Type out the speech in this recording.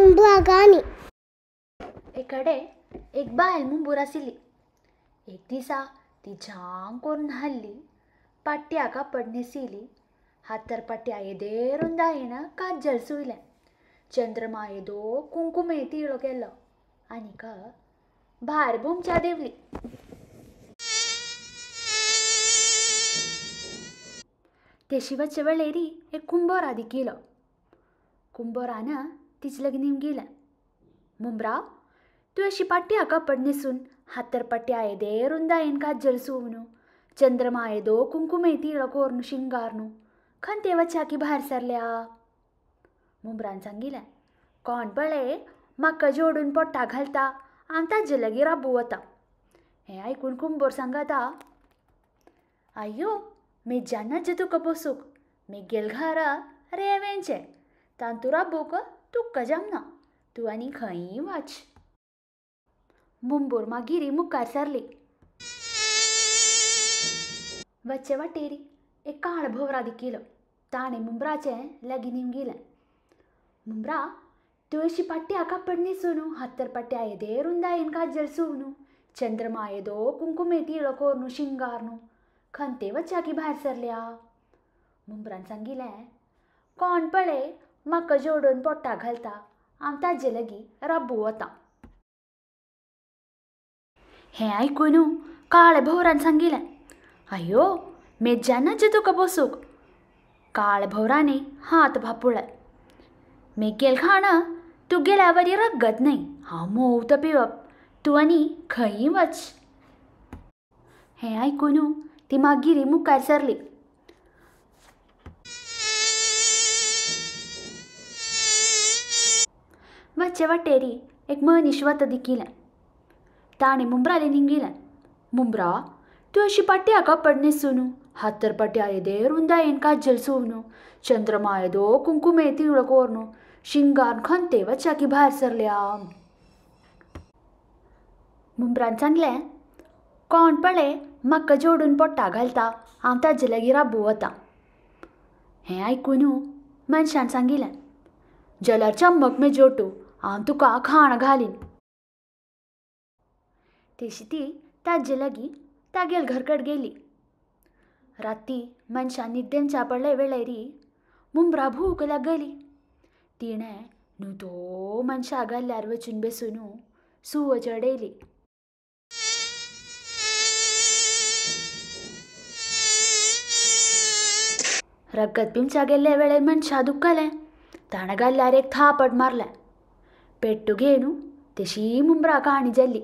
मुंबरा. एकडे एक बायल मुंबूर आशिल्ली. एक दिसा ती जाम करून न्हाल्ली, पाट्या कापड न्हेसिली, हातार पाट्या येदे रुंदायेन काजल सुयलें, चंद्रमा येदो कुंकुमे तिळो केलो आनीक भायर भोमच्या देंवली. तेशी वच्चे वेळेरी एक कुंबोरा दिकिलो. कुंबोरान तिचे लागीं निमगिलें, मुंबरा तूं अशी पाट्या कापड न्हेसून हातार पाट्या येदे रुंदायेन काजल सुवनु, चंद्रमा येदो कुंकुमे तिळो कोरून शिंगारनु खंय वच्याकी भायर सरल्या? मुंबरान सांगिलें, कोण पळय म्हाका जोडून पोट्टा घालता आनी ताजे लागीं राबू वता. हें आयकून कुंबोर सांगता, आयो मेज्यान नाज्जे तुका पोसूंक, मेगेल घरा रेंवेंचें, तांतू राबूंक तुका जमना, तूं आनी खंयी वच. मुंबूर मागीर मुखार सरली. वच्चे वाटेरी एक काळ भोवरा दिकिलो. ताणें मुंबराचें लागीं निमगिलें, मुंबरा तूं अशी पाट्या कापड न्हेसून, हातार पाट्या येदे रुंदायेन काजल सुवनु, चंद्रमा येदो कुंकुमे तिळो कोरून शिंगारनु खंते वच्याकी भायर सरल्या? मुंबरान सांगिलें, कोण पळय म्हाका जोडून पोट्टा घालता हांव ताजे लागीं राबू वता. हें आयकून काळे भोवरान सांगिलें, आयो मेज्यान नाज्जे तुका पोसूंक. काळे भोवरांनी हात भापुळे, मेगेल खाण तुगेल्या वरी रगत न्हय, हांव मोवत पिवप, तूं आनी खंयी वच. हें आयकून ती मागीर मुखार सरली. वच्चे वाटेरी एक मनीस वता दिकिलें. ताणें मुंबरालें निमगिलें, मुंबरा तूं अशी पाट्या कापड न्हेसून, हातार पाट्या येदे रुंदायेन काजल सुवनु, चंद्रमा येदो कुंकुमे तिळो कोरून शिंगार खंते वच्याकी भायर सरल्या? मुंबरान सांगलें, कोण पळय म्हाका जोडून पोट्टा घालता हांव ताजे लागीं राबू वता. हें आयकून मनशान सांगिलें, जाल्यार चम्मक मे जोटू, हांव तुका खाण घालीन. तेशी ती ताजे लागीं तागेल घरकड गेली. राती मनशान न्हिदेंच्या पडले वेळेरी मुंबरा भूक लागली. तिणें न्हू तो मनशा गल्ल्यार वचून बेसून सूव चडयली. रगत पिवच्या गेल्ले वेळेर मनशा दुखलें. ताणें गल्ल्यार एक थापट मारलें. पेट्टू घेवन तशी मुंबरा काणी जाली.